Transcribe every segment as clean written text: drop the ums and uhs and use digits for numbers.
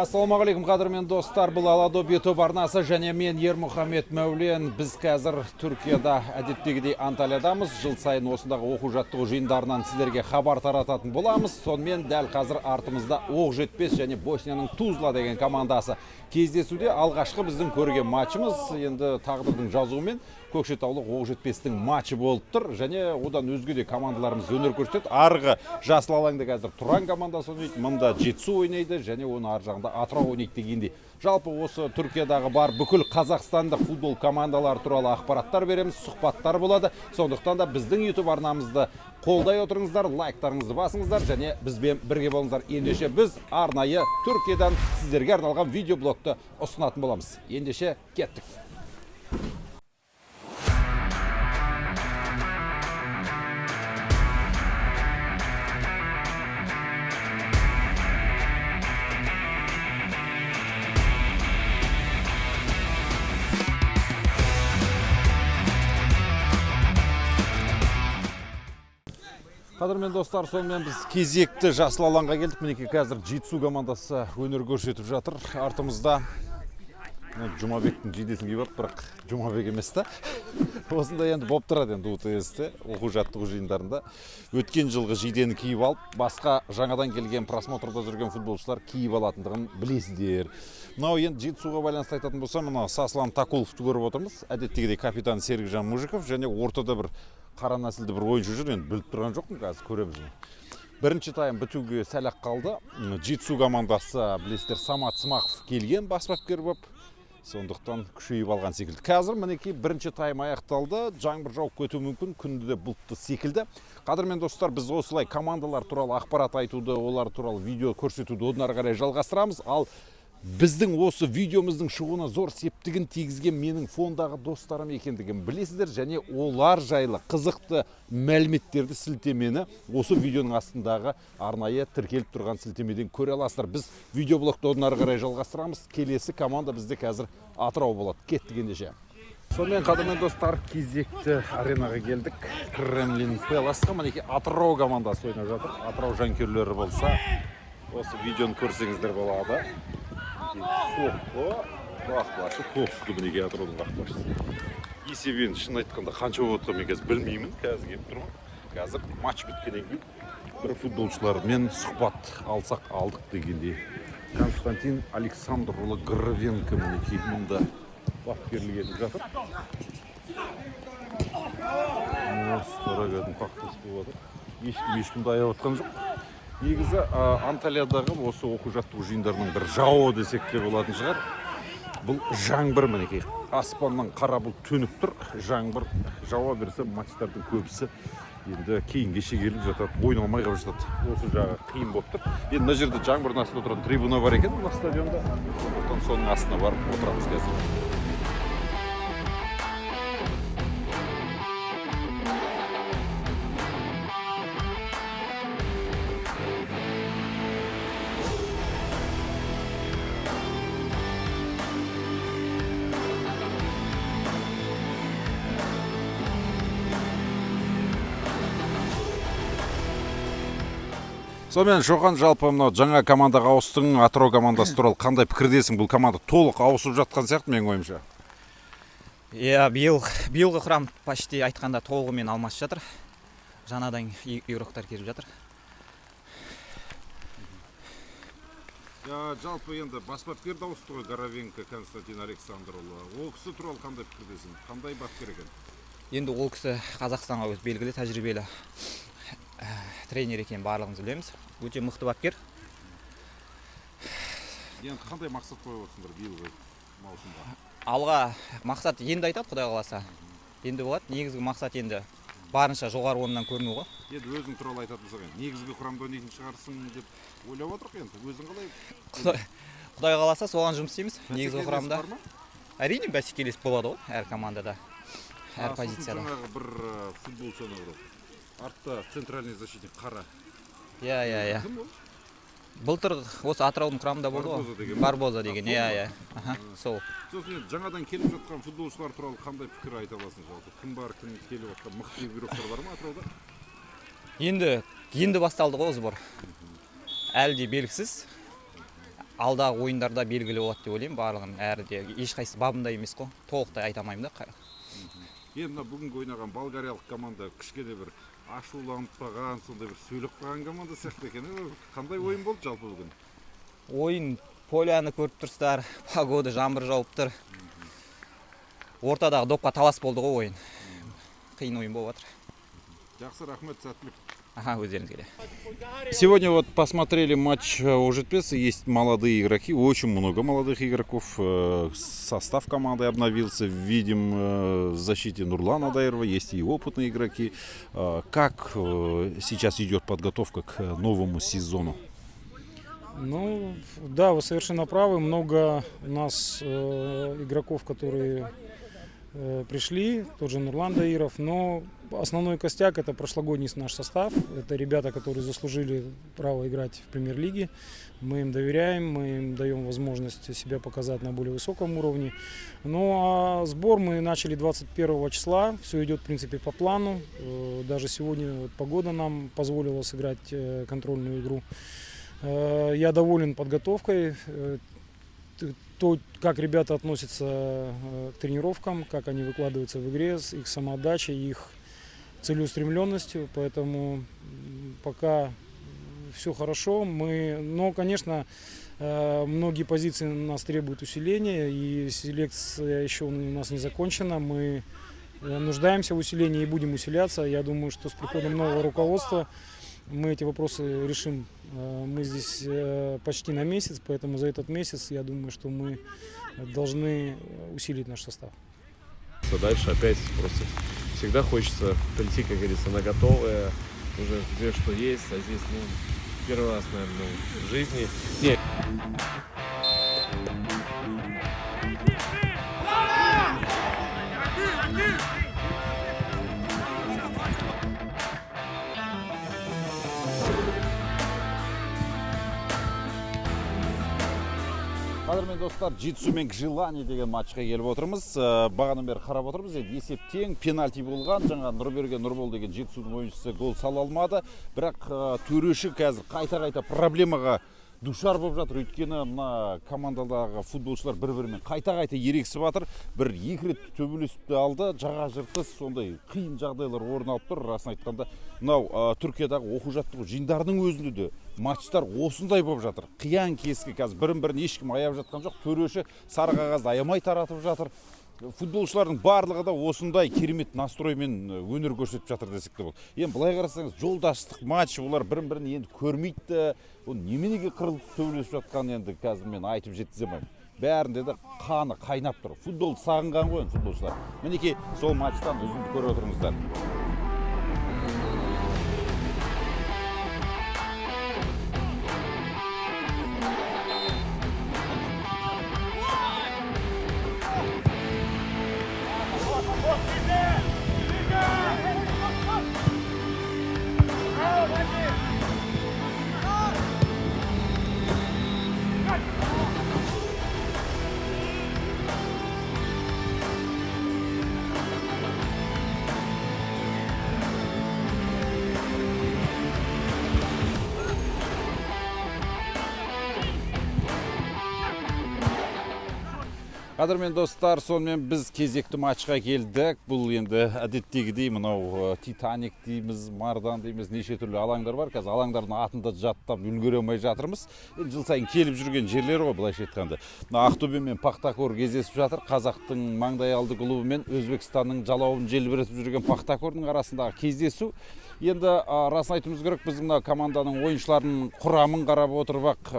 Ассалаумағалейкум, қадірмен достар! Бұл Аладоп YouTube арнасы және мен, Ермұхамед Мәулен. Біз қазір Түркияда, әдеттегідей, Анталиядамыз. Жыл сайын осындағы оқу жаттығу жиындарынан сіздерге хабар тарататын боламыз. Сонымен, дәл қазір артымызда Оқжетпес және Боснияның Тузла деген командасы кездесуде. Алғашқы біздің көрген матчымыз енді тағдырдың жазуымен көкшетаулық Оқжетпестің матчы болып тұр және одан өзге де командаларымыз өнер көрсетеді. Арғы жасыл алаңда қазір Тұран командасы ойнайды, мында Жетісу ойнайды және оның ар жағында Атырау ойнайды дегендей. Жалпы, осы Түркиядағы бар бүкіл қазақстандық футбол командалары туралы ақпараттар береміз, сұхбаттар болады. Сондықтан да біздің YouTube арнамызды қолдай отырыңыздар, лайктарыңызды басыңыздар және бізбен бірге болыңыздар. Ендеше, біз арнайы Түркиядан сіздерге арналған видеоблогты ұсынатын боламыз. Ендеше, кеттік! Қадірмен достар, сонымен, біз кезекті жасыл алаңға келдік. Мінекей, қазір Жетісу командасы өнер көрсетіп жатыр. Артымызда мына Жұмабектің жейдесін киіп алып, бірақ Жұмабек емес та. Осындай енді болып тұрады енді УТС-те, оқу жаттығу жиындарында өткен жылғы жейдені киіп алып, басқа жаңадан келген, просмотрда жүрген футболшылар киіп алатындығын білесіздер. Мынау енді Жетісуға байланысты айтатын болсам, мына Саслан Такуловты көріп отырмыз. Әдеттегідей капитан Серікжан Мужиков және ортада бір қара нәсілді бір ойыншы жүр, енді біліп тұрған жоқпын, қазір көреміз. Бірінші тайм бітуге сәл ақ қалды. Жетісу командасы, білесіздер, Самат Смақов келген бас бапкер болып, сондықтан күшейіп алған секілді. Қазір, мінекей, бірінші тайм аяқталды. Жаңбыр жауып кетуі мүмкін, күнді де бұлтты секілді. Қадірмен достар, біз осылай командалар туралы ақпарат айтуды, олар туралы видео көрсетуді одан ары қарай жалғастырамыз. Ал біздің осы видеомыздың шығуына зор септігін тигізген менің фондағы достарым екендігін білесіздер және олар жайлы қызықты мәліметтерді сілтемені осы видеоның астындағы арнайы тіркеліп тұрған сілтемеден көре аласыздар. Біз видеоблогты одан ары қарай жалғастырамыз. Келесі команда бізде қазір Атырау болады. Кеттік ендеше! Сонымен, қадірмен достар, кезекті аренаға келдік, Кремлин Пеласқа. Мінекей, Атырау командасы ойнап жатыр. Атырау жанкүйерлері болса, осы видеоны көрсеңіздер болады. Соққы, қақпашы тоқты. Мінекей, Атыраудың қақпашысы. Есеп енді, шын айтқанда, қанша болып жатқанын мен қазір білмеймін, қазір келіп тұрмын. Қазір матч біткеннен кейін бір футболшылармен сұхбат алсақ, алдық дегендей. Константин Александрұлы Горовенко, мінекей, мұнда бапкерлік етіп жатыр. Масқара, кәдімгі қақтығыс болып жатыр, ешкім ешкімді аяп жатқан жоқ. Негізі, Анталиядағы осы оқу жаттығу жиындарының бір жауы десек те болатын шығар, бұл жаңбыр. Мінекей, аспаннан қара бұлт төніп тұр. Жаңбыр жауа берсе, матчтардың көбісі енді кейінге шегеріліп жатады, ойналмай қалып жатады. Осы жағы қиын болып тұр. Енді мына жерде жаңбырдың астында отыратын трибуна бар екен мына стадионда, сондықтан соның астына барып отырамыз қазір. Сонымен, Шоқан, жалпы мынау жаңа командаға ауыстың. Атырау командасы туралы қандай пікірдесің? Бұл команда толық ауысып жатқан сияқты, менің ойымша. Иә, биылғы құрам почти айтқанда толығымен алмасып жатыр. Жаңадан игроктар келіп жатыр. Жалпы, енді бас бапкер де ауысты ғой, Горовенко Константин Александрұлы. Ол кісі туралы қандай пікірдесің? Қандай бапкер екен? Енді ол кісі Қазақстанға өзі белгілі, тәжірибелі тренер екенін барлығымыз білеміз. Өте мықты бапкер. Енді қандай мақсат қойып отырсыңдар биылғы маусымға? Алға мақсат енді айтады, құдай қаласа. Енді болады. Негізгі мақсат енді барынша жоғары орыннан көріну ғой. Енді өзің туралы айтатын болсақ, енді негізгі құрамда ойнайтын шығарсың деп ойлап отырмық. Енді өзің қалай? Құдай қаласа, соған жұмыс істейміз. Негізгі Бәсекелестік құрамда. бар ма? Әрине, бәсекелес болады ғой әр командада, әр А, сосын позицияда. Жаңағы бір футболшы, анау бір артта центральный защитник, қара. Иә. Кім ол? Былтыр осы Атыраудың құрамында болды Барбоза ғой. Деген ба? Барбоза деген, А, иә, сол ма? иә. Аха, сол. Сосын енді жаңадан келіп жатқан футболшылар туралы қандай пікір айта аласың жалпы? Кім бар, кім келіп жатқан, мықты игроктар бар ма Атырауда? Енді басталды ғой сбор. Әлі де белгісіз. Алдағы ойындарда белгілі болады деп ойлаймын барлығын. Әрі де ешқайсысы бабында емес қой, толықтай айта алмаймын да. Енді мына бүгінгі ойнаған болгариялық команда кішкене бір ашуланып қалған, сондай бір сөйлеп қалған команда сияқты екен, иә? Қандай ойын болды жалпы бүгін? Ойын, поляны көріп тұрсыздар, погода, жаңбыр жауып тұр. Ортадағы допқа талас болды ғой ойын. Қиын ойын болып жатыр. Жақсы, рахмет, сәттілік. Аха, өздеріңізге де. Сегодня вот посмотрели матч Оқжетпеса. Есть молодые игроки, очень много молодых игроков. Состав команды обновился. Видим в защите Нурлана Дайрова, есть и опытные игроки. Как сейчас идет подготовка к новому сезону? Ну, да, вы совершенно правы. Много у нас игроков, которые пришли, тот же Нурлан Даиров, но основной костяк — это прошлогодний наш состав. Это ребята, которые заслужили право играть в премьер-лиге. Мы им доверяем, мы им даем возможность себя показать на более высоком уровне. Ну а сбор мы начали 21 числа. Все идет, в принципе, по плану. Даже сегодня вот погода нам позволила сыграть контрольную игру. Я доволен подготовкой. То, как ребята относятся к тренировкам, как они выкладываются в игре, с их самоотдачей, их целеустремленностью. Поэтому пока все хорошо. Но, конечно, многие позиции у нас требуют усиления, и селекция еще у нас не закончена. Мы нуждаемся в усилении и будем усиляться. Я думаю, что с приходом нового руководства мы эти вопросы решим. Мы здесь почти на месяц, поэтому за этот месяц, я думаю, что мы должны усилить наш состав. Дальше опять просто всегда хочется прийти, как говорится, на готовое, уже где что есть, а здесь, ну, первый раз, наверное, в жизни. Не. Қадірмен достар, Жетісу мен Гжелани деген матчқа келіп отырмыз. Бағанадан бері қарап отырмыз. Енді есеп тең, пенальти болған. Жаңа Нұрберген Нұрбол деген Жетісудың ойыншысы гол сала алмады. Бірақ төреші қазір қайта-қайта проблемаға душар болып жатыр. Өйткені мына командадағы футболшылар бір-бірімен қайта-қайта ерегісіп жатыр. Бір екі рет төбелесіп те алды. Жаға жыртыс, сондай қиын жағдайлар орын алып тұр. Расын айтқанда, мынау Түркиядағы оқу жаттығу жиындарының өзінде де матчтар осындай болып жатыр. Қиян кескі, қазір бірін бірін ешкім аяп жатқан жоқ. Төреші сары қағазды аямай таратып жатыр. Футболшылардың барлығы да осындай керемет настроймен өнер көрсетіп жатыр десек те болады. Енді былай қарасаңыз, жолдастық матч, олар бірін бірін енді көрмейді де, ол неменеге қырылып төбелесіп жатқанын енді қазір мен айтып жеткізе алмаймын. Бәрінде де қаны қайнап тұр. Футболды сағынған ғой енді футболшылар. Мінекей, сол матчтан үзінді көріп отырыңыздар. Қадірмен достар, сонымен біз кезекті матчқа келдік. Бұл енді әдеттегідей мынау Титаник дейміз, Мардан дейміз, неше түрлі алаңдар бар. Қазір алаңдардың атын да жаттап үлгере алмай жатырмыз. Енді жыл сайын келіп жүрген жерлер ғой, былайша айтқанда. Мына Ақтөбе мен Пахтакор кездесіп жатыр. Қазақтың маңдай алды клубы мен Өзбекстанның жалауын желбіретіп жүрген Пахтакордың арасындағы кездесу. Енді расын айтуымыз керек, біз мына команданың ойыншыларының құрамын қарап отырып ақ,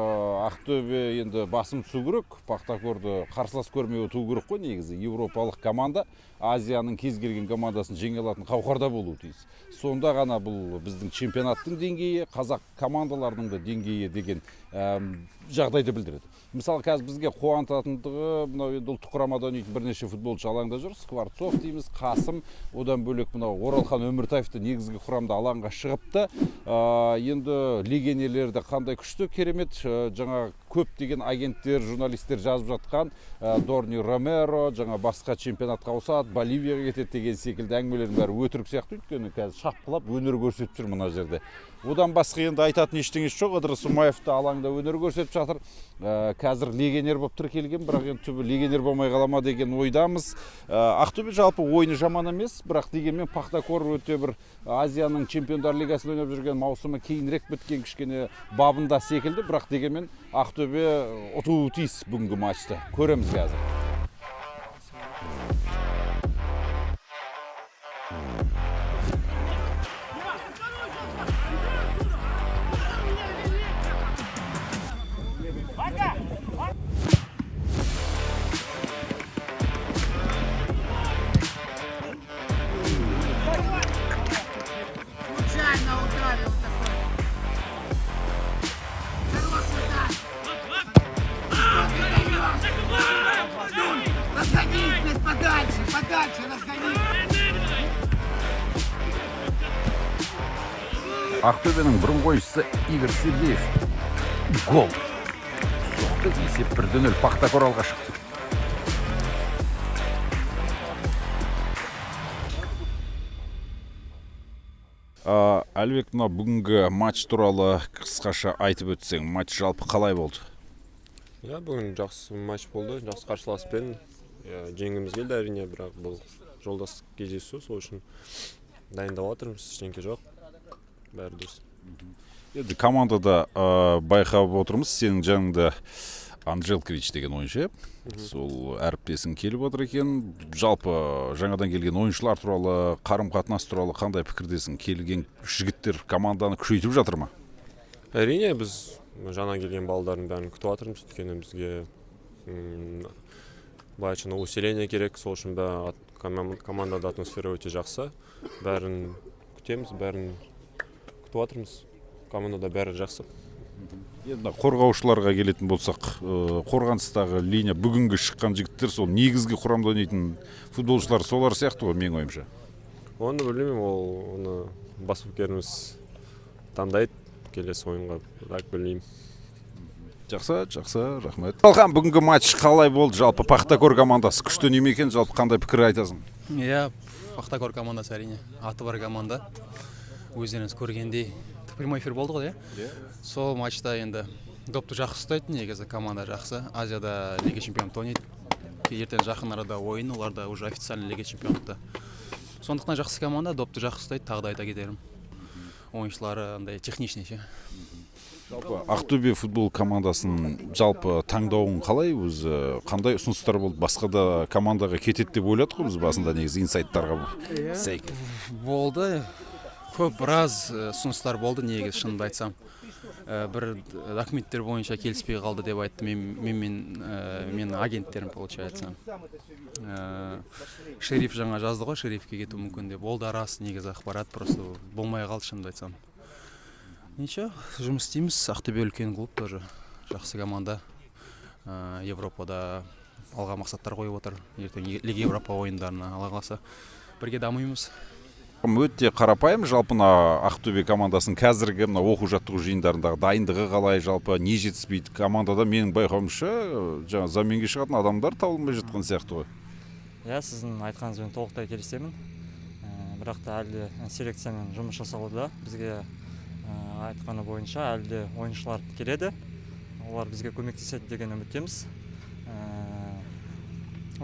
Ақтөбе енді басым түсу керек. Пахтакорды қарсылас көрмей ұту керек қой негізі. Еуропалық команда Азияның кез келген командасын жеңе алатын қауқарда болуы тиіс. Сонда ғана бұл біздің чемпионаттың деңгейі, қазақ командаларының да деңгейі деген жағдайды білдіреді. Мысалы, қазір бізге қуантатындығы мынау енді ұлттық құрамада ойнайтын бірнеше футболшы алаңда жүр. Скворцов дейміз, Қасым, одан бөлек мынау Оралхан Өміртаев та негізгі құрамда алаңға шығыпты. Енді легионерлер де қандай күшті, керемет. Жаңа көптеген агенттер, журналистер жазып жатқан, Дорни Ромеро жаңа басқа чемпионатқа ауысады. Боливияға кетеді деген секілді әңгімелердің бәрі өтірік сияқты, өйткені қазір шапқылап өнер көрсетіп жүр мына жерде. Одан басқа енді айтатын ештеңесі жоқ. Ыдырыс Ұмаев та алаңда өнер көрсетіп жатыр. Қазір легионер болып тіркелген, бірақ енді түбі легионер болмай қала ма деген ойдамыз. Ақтөбе жалпы ойыны жаман емес, бірақ дегенмен Пахтакор өте бір Азияның чемпиондар лигасында ойнап жүрген, маусымы кейінірек біткен, кішкене бабында секілді, бірақ дегенмен Ақтөбе ұтуы тиіс бүгінгі матчты. Көреміз қазір. Случайно ударил такой. Хороший удар. Что ты даешь? Дун, разгонись, блядь, подальше, подальше разгонись. Ақтөбенің бұрынғы ойыншысы Игорь Сергеев гол соқты. Есеп 1-0, Пахтакор алға шықты. Әлібек, мына бүгінгі матч туралы қысқаша айтып өтсең, матч жалпы қалай болды? Иә, бүгін жақсы матч болды, жақсы қарсыласпен, иә, жеңгіміз келді әрине, бірақ бұл жолдастық кездесу, сол үшін дайындалып жатырмыз, ештеңке жоқ, бәрі дұрыс. Енді командада байқап отырмыз, сенің жаныңда Анджелкович деген ойыншы, иә? Сол әріптесің келіп отыр екен. Жалпы жаңадан келген ойыншылар туралы, қарым қатынас туралы қандай пікірдесің? Келген жігіттер команданы күшейтіп жатыр ма? Әрине, біз жаңа келген балдардың бәрін күтіп жатырмыз, өйткені бізге былай айтқанда усиление керек, сол үшін командада атмосфера өте жақсы, бәрін күтеміз, бәрін күтіп жатырмыз, командада бәрі жақсы. Енді мына қорғаушыларға келетін болсақ, қорғаныстағы линия, бүгінгі шыққан жігіттер сол негізгі құрамда ойнайтын футболшылар солар сияқты ғой, менің ойымша. Оны білмеймін, ол оны бас бапкеріміз таңдайды келесі ойынға, так білмеймін. Жақсы, жақсы, рахмет. Қалқан, бүгінгі матч қалай болды? Жалпы Пахтакор командасы күшті неме екен? Жалпы қандай пікір айтасың? Иә, Пахтакор командасы әрине аты бар команда. Өздеріңіз көргендей, прямой эфир болды ғой, иә? Сол матчта енді допты жақсы ұстайды, негізі команда жақсы. Азияда Лига чемпионов ойнайды. Ертең жақын арада ойын, оларда уже официально Лига чемпионовта. Сондықтан жақсы команда, допты жақсы ұстайды, тағы да айта кетерім. Ойыншылары андай техничный ше. Жалпы Ақтөбе футбол командасының жалпы таңдауың қалай өзі, қандай ұсыныстар болды? Басқа да командаға кетеді деп ойладық қой біз басында, негізі инсайттарға сәйкес. Болды, көп біраз ұсыныстар болды негізі, шынымды айтсам. Бір документтер бойынша келіспей қалды деп айтты менімен, менің агенттерім, получается. Шериф жаңа жазды ғой, Шерифке кетуі мүмкін деп. Ол да рас негізі ақпарат, просто болмай қалды, шынымды айтсам. Ничего, жұмыс істейміз. Ақтөбе үлкен клуб тоже, жақсы команда. Европада алға мақсаттар қойып отыр. Ертең Лига Европа ойындарына, Алла қаласа, бірге дамимыз. Өте қарапайым, жалпы мына Ақтөбе командасының қазіргі мына оқу жаттығу жиындарындағы дайындығы қалай, жалпы не жетіспейді командада? Менің байқауымша, жаңа заменге шығатын адамдар табылмай жатқан сияқты ғой. Иә, сіздің айтқаныңызбен толықтай келісемін. Бірақ та әлі де селекциямен жұмыс жасалуда. Бізге айтқаны бойынша әлі де ойыншылар келеді, олар бізге көмектеседі деген үміттеміз.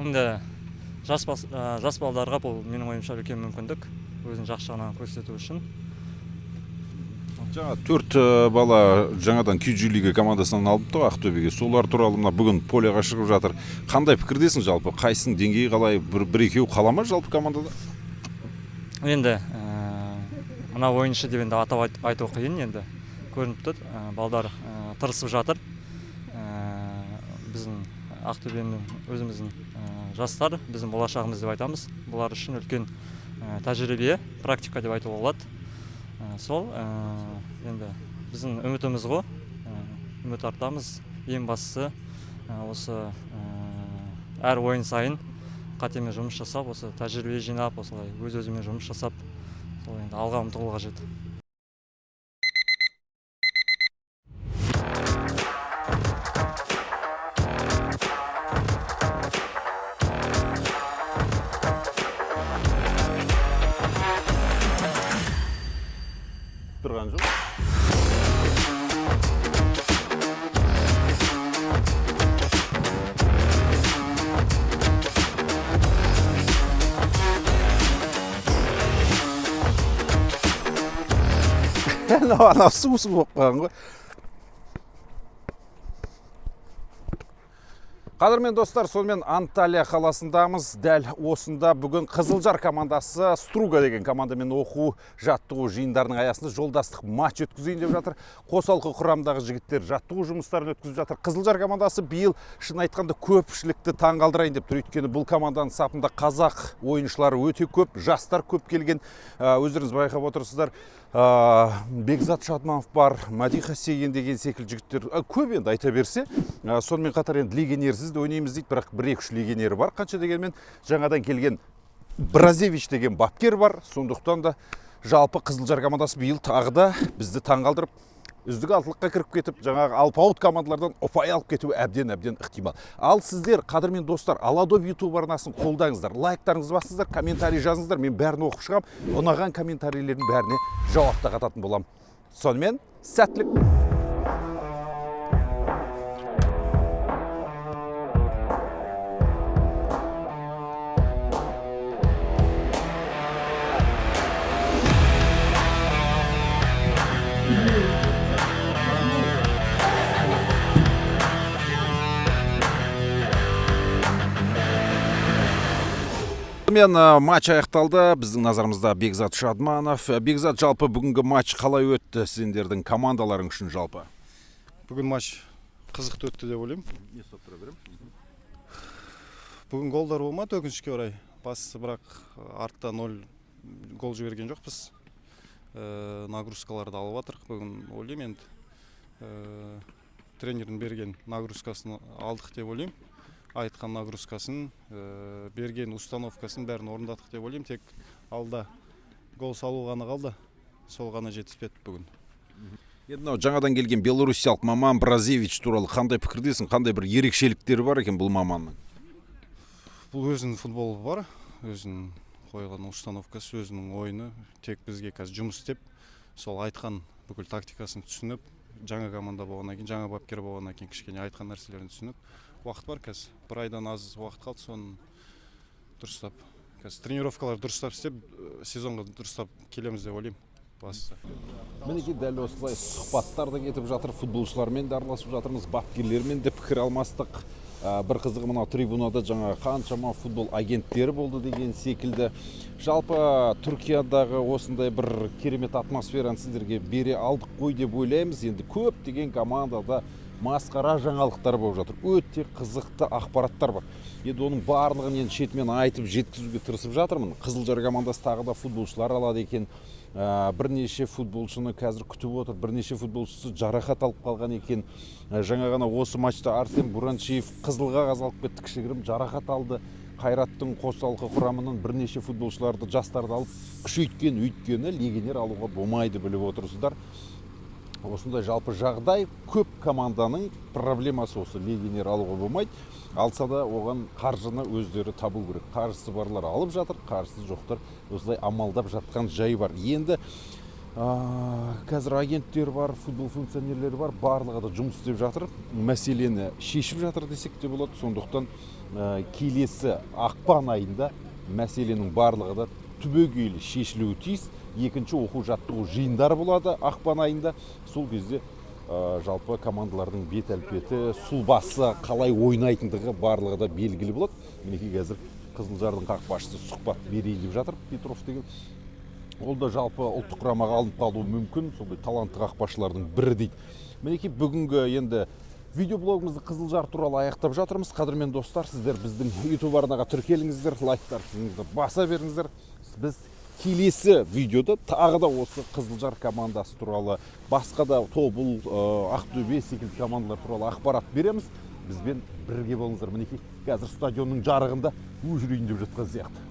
Енді жас балдарға бұл, менің ойымша, үлкен мүмкіндік өзін жақсы жағынан көрсету үшін. Жаңа төрт бала жаңадан QJ Лига командасынан алыныпты ғой Ақтөбеге. Солар туралы, мына бүгін поляға шығып жатыр. Қандай пікірдесің жалпы? Қайсының деңгейі қалай? Бір екеуі қала ма жалпы командада? Енді мына ойыншы деп енді атап айту қиын, енді көрініп тұр, балдар тырысып жатыр. Біздің Ақтөбенің өзіміздің жастар, біздің болашағымыз деп айтамыз. Бұлар үшін үлкен тәжірибе, практика деп айтуға болады. Сол енді біздің үмітіміз ғой, үміт артамыз. Ең бастысы осы әр ойын сайын қатемен жұмыс жасап, осы тәжірибе жинап, осылай өз өзімен жұмыс жасап, сол енді алға ұмтылу қажет. Көрініп тұрған жоқ. Анау су су болып қалған ғой. Қадірмен достар, сонымен Анталия қаласындамыз. Дәл осында бүгін Қызылжар командасы Струга деген командамен оқу жаттығу жиындарының аясында жолдастық матч өткізейін деп жатыр. Қосалқы құрамдағы жігіттер жаттығу жұмыстарын өткізіп жатыр. Қызылжар командасы биыл, шын айтқанда, көпшілікті таңғалдырайын деп тұр. Өйткені бұл команданың сапында қазақ ойыншылары өте көп, жастар көп келген. Өздеріңіз байқап отырсыздар. Бекзат Шадманов бар, Мәди Хасеген деген секілді жігіттер көп, енді айта берсе. Сонымен қатар енді легионерсіз де ойнаймыз дейді, бірақ бір екі үш легионері бар. Қанша дегенмен жаңадан келген Бразевич деген бапкер бар. Сондықтан да жалпы Қызылжар командасы биыл тағы да бізді таңғалдырып, үздік алтылыққа кіріп кетіп, жаңағы алпауыт командалардан ұпай алып кетуі әбден ықтимал. Ал сіздер, қадірмен достар, Аладоп YouTube арнасын қолдаңыздар, лайктарыңызды басыңыздар, комментарий жазыңыздар, мен бәрін оқып шығамын, ұнаған комментарийлердің бәріне жауап та қататын боламын. Сонымен сәттілік! Мен матч аяқталды. Біздің назарымызда Бекзат Шадманов. Бекзат, жалпы бүгінгі матч қалай өтті сендердің командаларың үшін жалпы? Бүгін матч қызықты өтті деп ойлаймын. Бүгін голдар болмады, өкінішке орай. Бастысы, бірақ артта 0 гол жіберген жоқпыз. Нагрузкаларды алып жатырық. Бүгін ойлаймын, енді тренердің берген нагрузкасын алдық деп ойлаймын. Айтқан нагрузкасын, берген установкасын бәрін орындадық деп ойлаймын. Тек алда гол салу ғана қалды. Сол ғана жетіспеді бүгін. Енді мынау жаңадан келген белоруссиялық маман Бразевич туралы қандай пікірдесің? Қандай бір ерекшеліктері бар екен бұл маманның? Бұл өзінің футболы бар, өзінің қойған установкасы, өзінің ойыны. Тек бізге қазір жұмыс істеп, сол айтқан бүкіл тактикасын түсініп, жаңа команда болғаннан кейін, жаңа бапкер болғаннан кейін кішкене айтқан нәрселерін түсініп, уақыт бар қазір. Бір айдан аз уақыт қалды, соны дұрыстап, қазір тренировкалар дұрыстап істеп, сезонға дұрыстап келеміз деп ойлаймын. Бастысы. Мінекей дәл осылай сұхбаттар да кетіп жатыр, футболшылармен де араласып жатырмыз, бапкерлермен де пікір алмастық. Бір қызығы, мынау трибунада жаңа қаншама футбол агенттері болды деген секілді. Жалпы Түркиядағы осындай бір керемет атмосфераны сіздерге бере алдық қой деп ойлаймыз. Енді көптеген командада масқара жаңалықтар болып жатыр, өте қызықты ақпараттар бар. Енді оның барлығын енді шетімен айтып жеткізуге тырысып жатырмын. Қызылжар командасы тағы да футболшылар алады екен. Бірнеше футболшыны қазір күтіп отыр, бірнеше футболшысы жарақат алып қалған екен. Жаңа ғана осы матчта Арсен Буранчиев қызыл қағаз алып кетті, кішігірім жарақат алды. Қайраттың қосалқы құрамынан бірнеше футболшыларды, жастарды алып күшейткен, өйткені легионер алуға болмайды, біліп отырсыздар. Осындай жалпы жағдай, көп команданың проблемасы осы, легионер алуға болмайды. Алса да оған қаржыны өздері табу керек. Қаржысы барлар алып жатыр, қаржысы жоқтар осылай амалдап жатқан жайы бар. Енді қазір агенттер бар, футбол функционерлері бар, барлығы да жұмыс істеп жатыр, мәселені шешіп жатыр десек те болады. Сондықтан келесі ақпан айында мәселенің барлығы да түбегейлі шешілуі тиіс. Екінші оқу жаттығу жиындары болады ақпан айында. Сол кезде жалпы командалардың бет әлпеті, сұлбасы, қалай ойнайтындығы барлығы да белгілі болады. Мінекей қазір Қызылжардың қақпашысы сұхбат берейін деп жатыр, Петров деген. Ол да жалпы ұлттық құрамаға алынып қалуы мүмкін, сондай талантты қақпашылардың бірі дейді. Мінекей бүгінгі енді видеоблогымызды Қызылжар туралы аяқтап жатырмыз. Қадірмен достар, сіздер біздің YouTube арнаға тіркеліңіздер, лайктарыңызды баса беріңіздер. Біз келесі видеода тағы да осы Қызылжар командасы туралы, басқа да Тобыл, Ақтөбе секілді командалар туралы ақпарат береміз. Бізбен бірге болыңыздар. Мінекей қазір стадионның жарығында өшірейін деп жатқан сияқты.